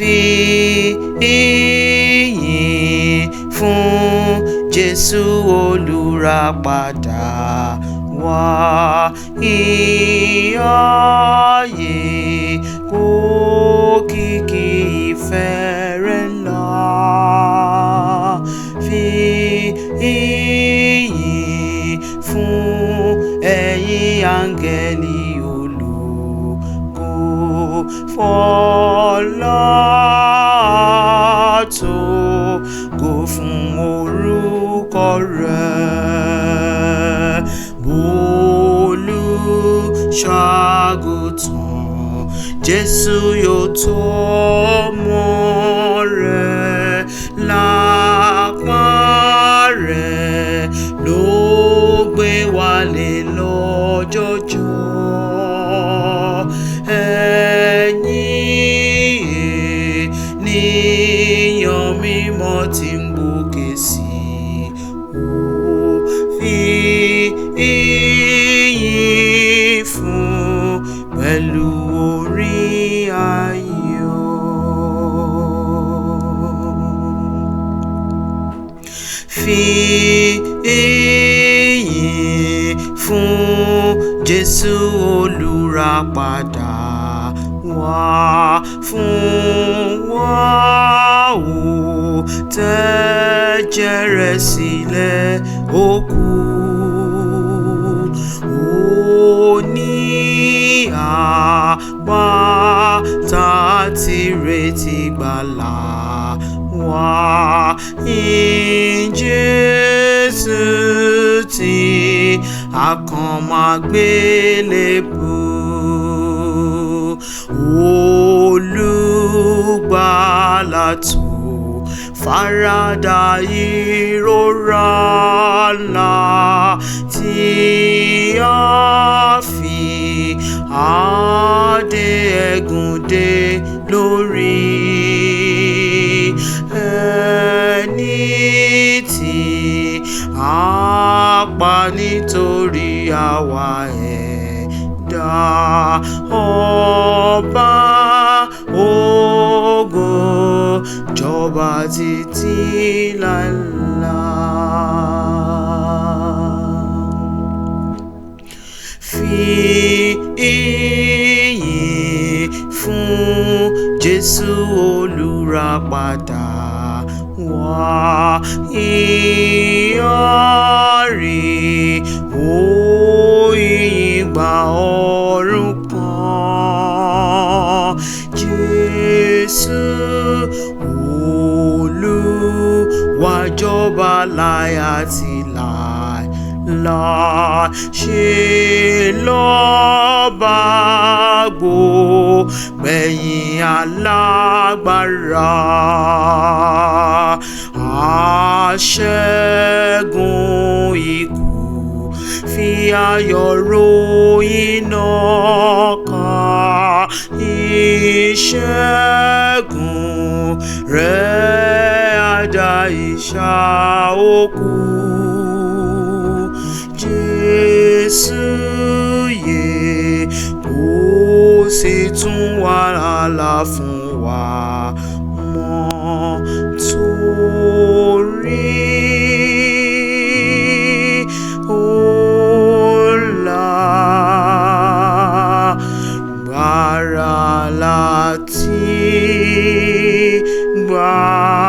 Fi ìyìn fún Jésù olùràpadà wá, ìyáyé kó kìkì ìfẹ́ rẹ̀ ńlá. Fi ìyìn fún ẹ̀yin áńgẹ́lì ológo, fọlá tó go fún orúkọ rẹ̀. Olùṣọ́-àgùntàn Jésù yóò tọ́ ọmọ rẹ̀ lápá rẹ̀ ló gbé wálé lọ́jọ́jọ́. Ẹ̀yin ènìyàn mímọ́ tí ń gòkè sí ó, fi ìyìn fún pẹ̀lú orin ayọ̀. Fi ìyìn fún Jésù olùràpadà wá fún wa ó tẹ̀jẹ̀ rẹ̀ sílẹ̀ ó kú. Ó ní àpáta tí retí gbàlà wá, in Jésù tí àkànmágbélébùú. Olùgbàlà tó faradà ìrora ńlá tí a fi adé ẹ̀gún dé lórí. Ẹni tí a pa nítorí àwa ẹ̀dá, ọba ògo jọba títí láéláé. Fi ìyìn fún Jésù olùràpadà wá, ìyọrí ó ìyìn gba ọ̀run kan. Jésù Olúwa jọba láé àti láéláé, ṣe lọ́ba gbogbo ẹ̀yin alágbára. Aṣẹ́gun ikú fi ayọ̀ ròyìn náà ká, ìṣẹ́gun rẹ̀ á dá ìṣà òkú. Jésù yè kó sì tún wàhálà fún wa mọ́, torí ó lágbára láti gbà.